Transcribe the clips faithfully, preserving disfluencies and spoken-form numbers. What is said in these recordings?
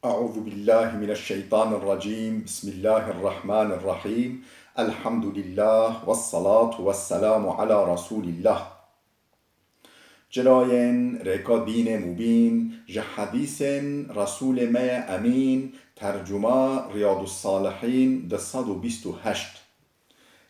أعوذ بالله من الشيطان الرجيم. بسم الله الرحمن الرحيم. الحمد لله والصلاة والسلام على رسول الله. Cilayên rêka dînê mubîn, ji hedîsên Resûlê me ye Emîn, tercuma Riyadus Salihîn du sed û bîst û heşt.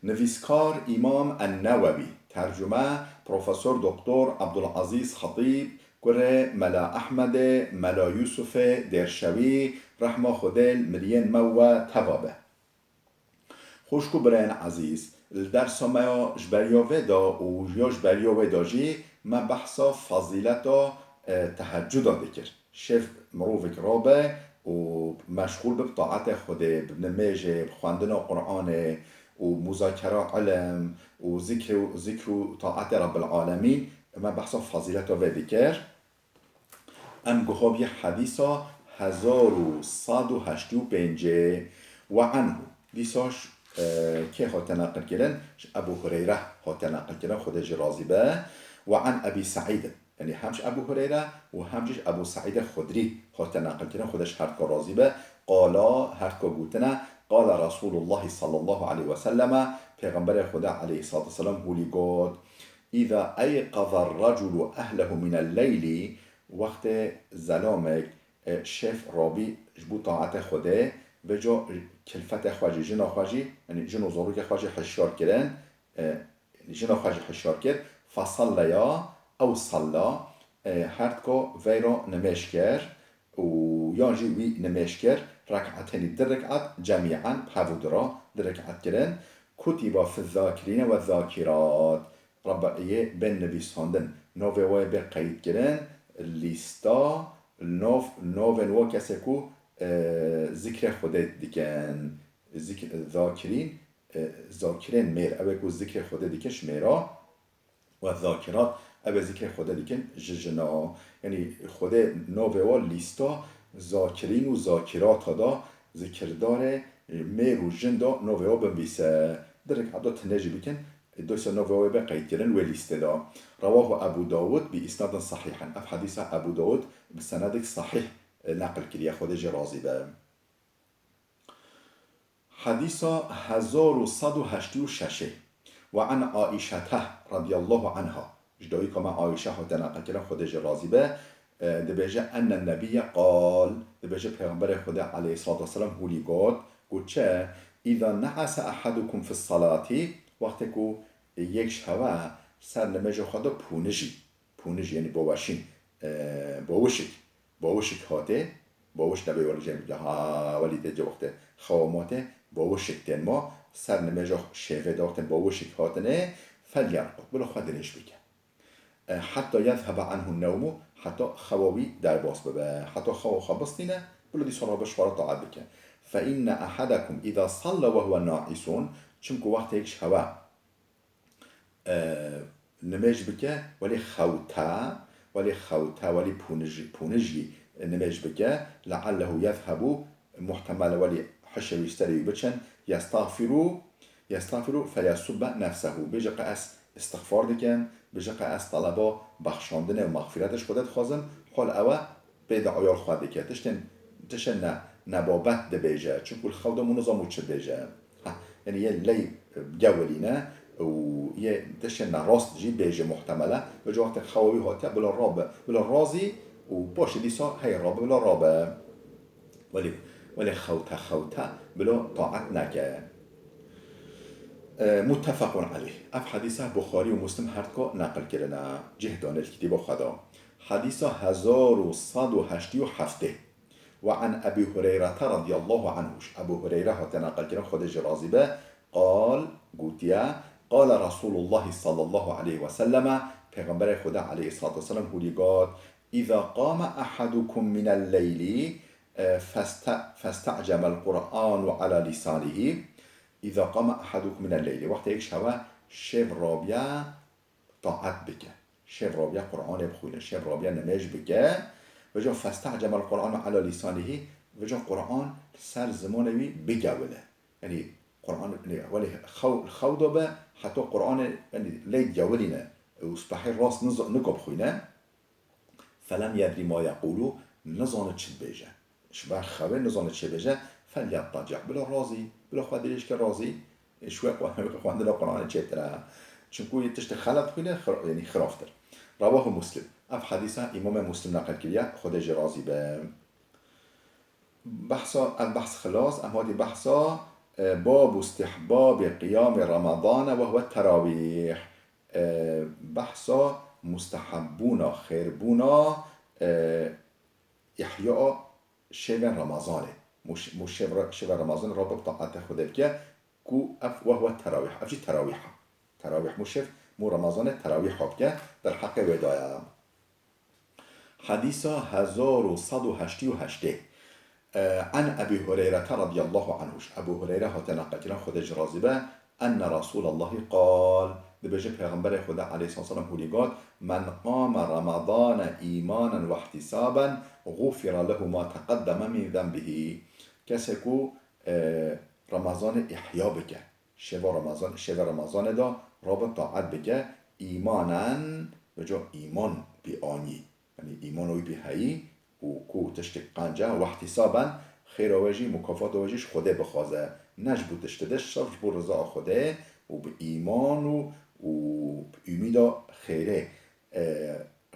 Nivîskar Îmam En-Newewî, tercume Profesor Doktor Abdulazîz Xetîb, kurê Mela Ehmedê, Mela Yûsufê Dêrşewî, rehma Xwedê li miriyên me û we teva be. Xwişk û birayên ezîz, li dersa me ya ji beriya vê de û ya ji beriya wê de jî me behsa fezîleta, e, tehecuda dikir. Şev mirovek rabe û meşxûl be bi taetê Xwedê, bi nimêjê, bi xwendina Quranê û muzakera ilm û zikr û, zikr û taetê Rabbil Alemîn, me behsa fezîleta vê dikir. Em guha bî hedîsa hezar û sed û heştê û pêncê. Ve anhu. Dîsa ş-, e, kê hate neqilkirin? Ji Ebu Hureyre hate neqilkirin, Xwedê jî razî be. Ve an Ebî Seîd. Yanî hem ji Ebu Hureyre û hem jî ji Ebu Seîdê Xudrî hate neqilkirin, Xwedê ji her dika razî be. Qala, her dika gotine, qala Resûlullahî sallallahu aleyhi ve selleme, Pêxemberê Xwedê aleyhissalatu vesselam hûlî got, "Îza eyqaza raculu ehlehu minel leylî", wextê zelamek, e, şev rabî ji bo taetê Xwedê, vêca kilfetê xwe jî, jina xwe jî, yanî jin û zarokê xwe jî hişyar kirin, e, jina xwe jî hişyar kir, fesalleya ew salla, e, her dika veyra nimêj kir û yan jî wî nimêj kir, rek'etenî, di rek'et, cemî'en, bi hev û di re, di rek'et kirin, kutiba fi zâkirîne ve zâkirat. Rebbe yê bên nivîsandin, navê wê bê qeydkirin, lîsta, nav, navên wa kesê ku, e, zikrê Xwedê dikin, zik-, zakirîn, e, zakirên mêr, ew ê ku zikrê Xwedê dikin ji mêra, we zakirat, ew ê zikrê Xwedê dikin ji jina. Yanî Xwedê navê wa lîsta zakirîn û zakirata da, zikirdarê, e, mêr û jin da navê wa binvîse. Di rek'eta tinê jî bikin, Dosa navê wê be qeydkirin wê lîstê de. Rewahu Ebu Dawud bi îsnadin sahîhin. Ev hedîsa Ebu Dawud bi senedek sahîh, e, neqil kiriye, Xwedê jê razî be. Hedîsa hezar û sed û heştê û şeş. Ve an Aîşete radiyallahu anha. Ji dayika me Aîşe hate neqilkirin, Xwedê jê razî be. E, dibêje, "Enne nebiyye qal", dibêje Pêxemberê Xwedê aleyhissalatu vesselam hûlî got, got çi? "Îza ne'ese ehadukum fis salati", wextê ku yek ji hewe ser nimêja xwe de pûnijî, pûnijî, yanî baweşîn, e, bawişik, bawişik hatê, bawiş nebê welî jê bike, ha, welî tê wextê xewa matê, bawişik tên ma, ser nimêja şevê de wextê bawişik hatine, "Felyerqud", bila xwe dirêj bike. E, heta yezhebe anhu newmu, heta xewa wî derbas bibe. Heta xewa xwe bistîne, bila dîsa rabe ji xwe re taet bike. Fe inne ehadakum îza salla ve huve naîsun, çimku wextê yek ji hewe, e, nimêj bike, welê xewta, welê xewta, welê pûnij-, pûnijî nimêj bike, leallehu yezhebu, muhtemel e welê hişê wî, serê wî biçin, yestağfiru, yestağfiru feyesubbe nefsehu. Bêje qe ez îstixfar dikim, bêje qe ez teleba bexşandinê û mexfîretê ji Xwedê dixwazim, hol ew e bêduaya li xwe dike. Tiştên, tiştên ne, nebabet dibêje. Çimku li xew de hûn nizam û çi dibêje. Ha, yanî yê ley gewilîne û yê tiştên nerast jî bêje muhtemel e. Vêca wextê xewa wî hatiye bila rabe, bila razî û paşê dîsa hey rabe, bila rabe. Welê, welê xewte xewte bilo taet neke. E, muttefequn aleyh. Ev hedîsa Buxarî û Muslim her dika neqil kirine. Cih dane li kitêba xwe de. Hedîsa hezar û sed û heştê û heftê. Ve an Ebî Hureyrete radiyallahu anhu. Ji Ebû Hureyre hate neqil kirin, Xwedê jê razî be. Qal, gotiye, qale Resûlullahî sallallahu aleyhi ve selleme, Pêxemberê Xwedê aleyhissalatu vesselam hûlî got, "Îza qame ehadukum minel leylî, e, feste-, festa'cemel Qur'anu ala lîsanihî, îza qame ehadukum minel leylî." Wextê yek ji hewe şev rabiye taet bike. Şev rabiye Qur'anê bixwîne, şev rabiye nimêj bike. Vêca festa'cemel Qur'anu ala lîsanihî, vêca Qur'an li ser zimanê wî bigewile. Yanî Qur'an, yanî welê xew, xew de be, heta Qur'anê, yanî lê gewilîne û spehî rast nizo-, niko bixwîne. Felem yedrî ma yeqûlû, nizane çi dibêje. ji ber xewê nizane çê bêje, "Felyattaci'." Bila razî, bila xwe dirêj ke razî, ji we xwe-, xwendina Qur'anê çêtir e. Çimkû yê tiştê xelet xwîne, xir-, yanî xiraftir. Rewahu Muslim. Ev hedîsa Îmamê Muslim neqil kiriye, Xwedê jê razî be. Behsa, ev behs xilas, em hatî behsa, e, babu istihbabi qiyamê Ramadane ve huve terawîh. E, behsa mustehebbûna, xêrbûna, e, ihya şevên Ramazanê. Mû ş-, mû şev re-, şevên Ramazanê rabit taetê Xwedê bike, ku ev ve huve terawîh. Ev jî terawîh e. Terawîh mû şev, mû Ramazanê terawîh bike, derheqê wê daye. Hedîsa hezar û sed û heştê û heştê. E, an Ebî Hureyrete radiyallahu anhu. Ebû Hureyre hate neqilkirin, Xwedê jî razî be, enne Resûlallahî qal, dibêje Pêxemberê Xwedê aleyhisselam hûrî got, "Men qame Ramadane îmanen ve ihtisaben, gufira lehu ma teqeddeme min zenbihî." Kesê ku, e, Ramazanê ihya bike, şeva Ramazan, şeva Ramazanê de rabe taat bike, îmanen, veco îman bi anî. Yanî îmana wî bi heyî û ku tiştek qenc e, wehtisaben, xêra we jî, mukafata we jî ji Xwedê bixwaze. Ne ji bo tiştê din, sirf ji bo riza Xwedê û bi îman û, û bi umîda xêrê, e,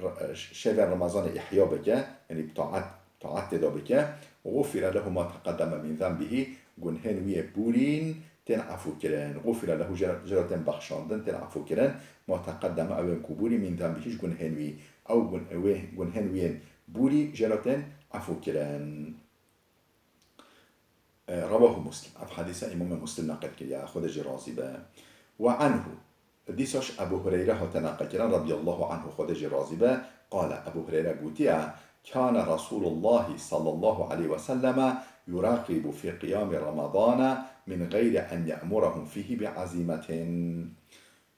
r-, şevên Remezanê ihya bike, yanî bi taat, taat tê de bike. Gufira lehu ma teqeddeme min zenbihî, gunhên wî yê borîn tên efûkirin. Gufira lehu, jê re, jê re tên bexşandin, tên efûkirin. Ma teqeddeme, ew ên ku borî, min zenbihî, ji gunhên wî. Ew gun-, wê gunhên wî yên borî jê re tên efûkirin. E, rewahu Muslim. Ev hedîsa Îmamê Muslim neqil kiriye, Xwedê jî razî be. Ve anhu. Dîsa ji Ebû Hureyre hate neqilkirin, radiyallahu anhu, Xwedê jî razî be, qale, Ebû Hureyre gotiye, kâne Resûlullahî sallallahu aleyhi ve selleme yuragîbu fî qiyamî Remedane min geyri en ye'murehum fîhî bi ezîmetin.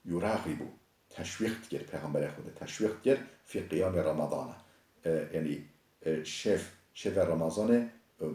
Yuragîbu, teşwîq dikir, Pêxemberê Xwedê teşwîq dikir, fî qiyamî Remedane. E, yanî, e, şev, şevê Remezanê, e,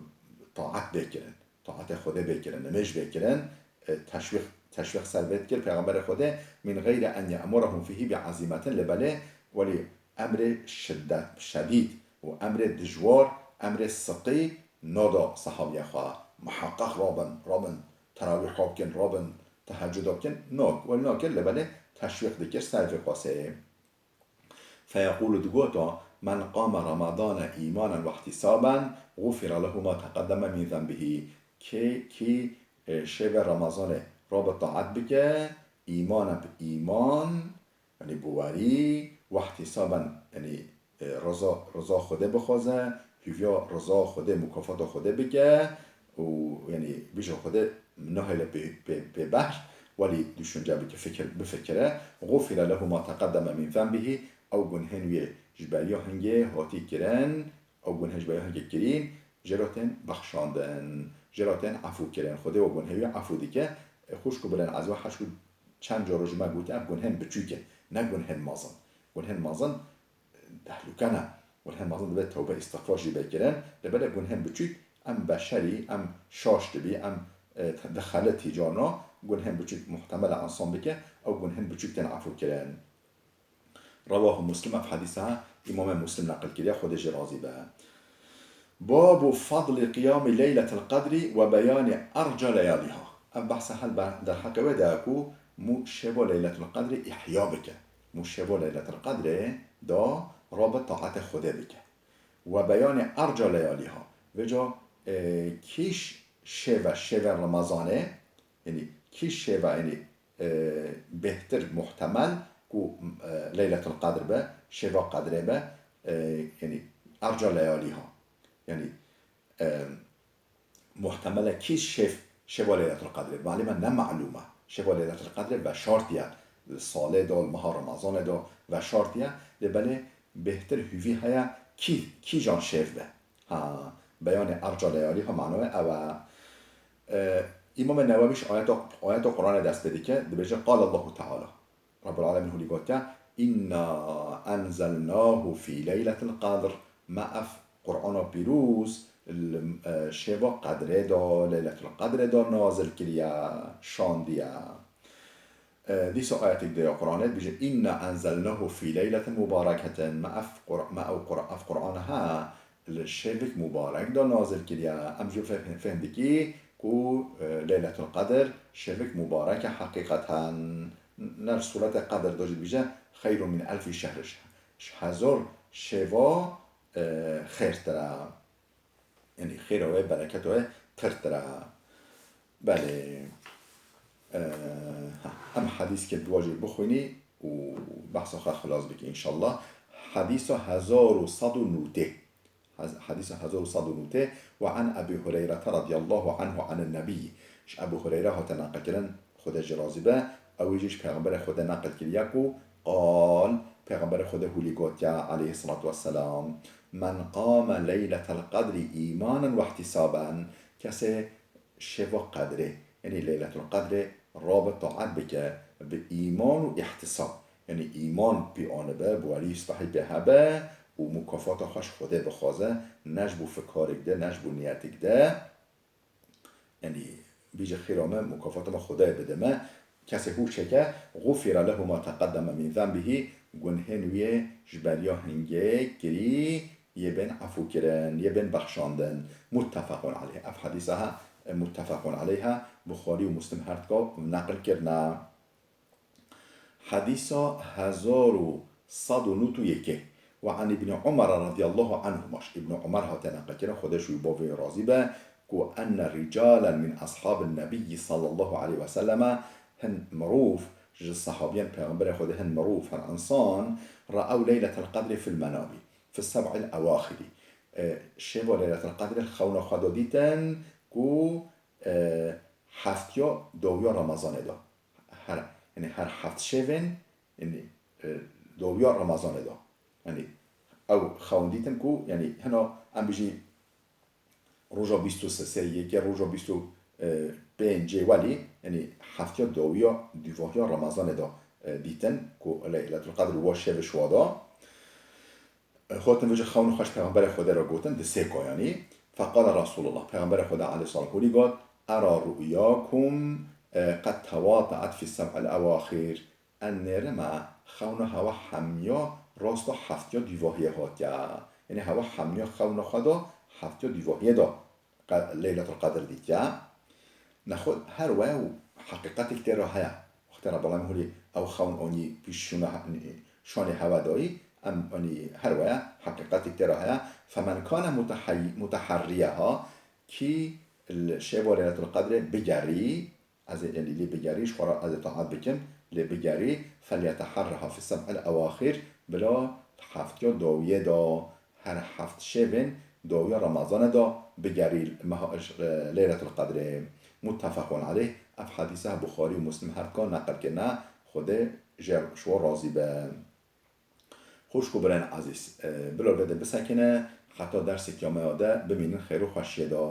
taat bê kirin, taetê Xwedê bê kirin, nimêj bê kirin, e, teşwîq, teşwîq ser vê dikir Pêxemberê Xwedê, min geyri en ye'murehum fîhî bi ezîmetin, lê belê welî emrê şiddet, şedîd û emrê dijwar, emrê siqî nada sehabiya xwe. Miheqeq rabin, rabin terawîha bikin, rabin tehecuda bikin, nak, welî nakir, lê belê teşwîq dikir ser vê qaseyê. Feyeqûlu, digota, "Men qame Ramadane îmanen ve ihtisaben, gufira lehu ma teqeddeme min zenbihî." Kê, kî, e, şevê Ramazanê rabe taat bike, îmane bi îman, yanî bi werî, ve ihtisaben, yanî, e, riza, riza Xwedê bixwaze, hîviya riza Xwedê, mukafata Xwedê bike û, yanî, bêje Xwedê nahêle pê, pê, pê behr, welî düşünce bike, fikir, bifikire. Gufira lehu ma teqeddeme min zenbihî, ew gunhên wî ji beriya hingê hatî kirin, ew gunhên ji beriya hingê kirîn, jê re tên bexşandin, jê re tên efû kirin. Xwedê we gunhê wî efû dike. E, xwişk û birên ezîz, we heşt û çend cara ji me gote, ev gunhên biçûk in, ne gunhên mezin. Gunhên mezin, e, tehlûke ne. Gunhên mezin divê tewbe, îstixfar jî bê kirin. Lê belê gunhên biçûk, em beşerî, em şaş dibî, em, e, dixelitî carna, gunhên biçûk muhtemel e însan bike, ew gunhên biçûk tên efû kirin. Rewahu Muslim, ev hedîsa Îmamê Muslim neqil kiriye, Xwedê jê razî be. Babu fadlî qiyamî Leyletil Qedrî ve beyanî erca leyalîha. Ev behsa hel be derheqê wê de ye ku mû şeva Leyletil Qedrê îhya bike. Mû şeva Leyletil Qedrê da rabe taetê Xwedê bike. Ve beyanî erca leyalîha. Vêca, e, kîş şeva, şeva Remezanê, yanî kîş şeva, yanî e, bêhtir muhtemel ku, e, Leyletul Qedr be, şeva Qedrê be, e, yanî erca leyalîha. Yanî, e, muhtemel e kî şev, şeva Leyletul Qedrê. Malum e ne malum e. Şeva Leyletul Qedrê veşartiye. Li salê de, li meha Remezanê de veşartiye. Lê belê bêhtir hûvî heye kî, kîjan şev be. Ha, beyanê erca leyalîha manoya ew e. E, Îmamê Newewî ji ayeta, ayeta Qur'anê dest pê dike, dibêje, "Qal Allahu Teala." Rabbul Alemîn hûlî gotiye, "Inna enzelnahu fî leyletil qedr." Me ev Qur'ana pîroz li, e, şeva Qedrê de, Leyletul Qedrê de nazil kiriye, şandiye. E, dîsa ayetek dê ya Qur'anê dibêje, "Inna enzelnahu fî leyletin mubareketin." Me ev Qur-, me ew Qur-, ev Qur'an ha li şevik mubarek de nazil kiriye. Em jî feh-, fehm dikî ku, e, Leyletul Qedr şevik mubarek e heqîqeten. Ne Sûrete Qedr de jî dibêje, "Xeyrun min elfî şehr." Ji hezar şeva, e, xêrtir e. Yanî xêra wê, bereketa wê pirtir e. Belê. E, ha, em hedîskê duwa jî bixwînî û behsa xwe xilas bikî înşallah. Hedîsa hezar û sed û nûdeh. Hez-, hedîsa hezar û sed û nûdeh. "Ve an Ebî Hureyrete radiyallahu anhu anin Nebî." Ji Ebû Hureyre hate neqilkirin, Xwedê jî razî be, ew jî ji Pêxemberê Xwedê neqil kiriye ku qal, Pêxemberê Xwedê hûlî gotiye aleyhisselatu vesselam, "Men qame leyletel qedrî îmanen ve ihtisaben." Kesê şeva qedrê, yanî Leyletul Qedrê rabe taet bike bi îman û îhtisab. Yanî îman pê anibe, bawerî spehî pê hebe û mukafata xwe ji Xwedê bixwaze, ne ji bo fikarik de, ne ji bo niyetik de. Yanî bêje xêra me, mukafata me Xwedayê bide me. Kesê hûr çêke, "Gufira lehu ma teqeddeme min zenbihî", gunhên wî yê ji beriya hingê kirî yê bên efû kirin, yê bên bexşandin. Muttefequn aleyh. Ev hedîsa ha, muttefequn aleyh e, Buxarî û Muslim her dika neqil kirine. Hedîsa hezar û sed û nod û yekê. "Ve an Îbnî Umar radiyallahu anhuma." Ji Îbnî Umar hate neqilkirin, Xwedê ji wî bavê razî be, ku, "Enne ricalen min ashabin Nebiyyi sallallahu aleyhi ve selleme", hin mirov ji sehabiyên Pêxemberê Xwedê, hin mirov, hin insan, "re'ew leyletel qedrî fil menamî, fis seb'il ewaxirî." E, şeva Leyletel Qedrê li xewna xwe de dîtin ku, e, heftiya dawiya Remezanê de. Her, yanî her heft şevên, yanî, e, dawiya Remezanê de. Yanî ew xewn dîtin ku, yanî hina em bijî roja bîst û sê, sê yekê, roja bîst û pêncê welî, yanî heftiya dawiya dûvahiya Remezanê de, e, dîtin ku Leyletul Qedr wa şevê şwa de. Hatin vêca xewn xwe ji Pêxemberê Xwedê re gotin, di sê kayanî. Feqale Resulullah, Pêxemberê Xwedê aleyhisselam hûrî got, "Era ru'yakum, e, qed tewate'et fis seb'il ewaxir." Ez nêrime xewna hewa hemiya rasta heftiya dûvahiyê hatiye. Yanî hewa hemiya xewna xwe de heftiya dûvahiyê de qe-, Leyletul Qedr dîtiye. Nexwe her we û heqîqetek tê re heye. Wextê re belam hûrî ew xewn anî pîş şûna he-, şanê hewe dayî, em anî her we heqîqetek tê re heye. "Femen kane mutehey-, muteherriyeha", kî li şeva Leyletul Qedrê bigerî, ez ê, yanî lê bigerî, ji xwe re ez ê taet bikim, lê bigerî, "felyeteherreha fi seb'il ewaxir", bila heftiya dawiyê de, her heft şevên dawiya Remezanê de bigerî meha, e, Leyletul Qedrê. Muttefequn aleyh, ev hedîse Buxarî û Muslim her dika neqil kirine, Xwedê ji, ji wan razî be. Xwişk û birayên ezîz, e, bila vê de bisekine, heta dersê kiyameya de bimînin xêr û xweşiyê de.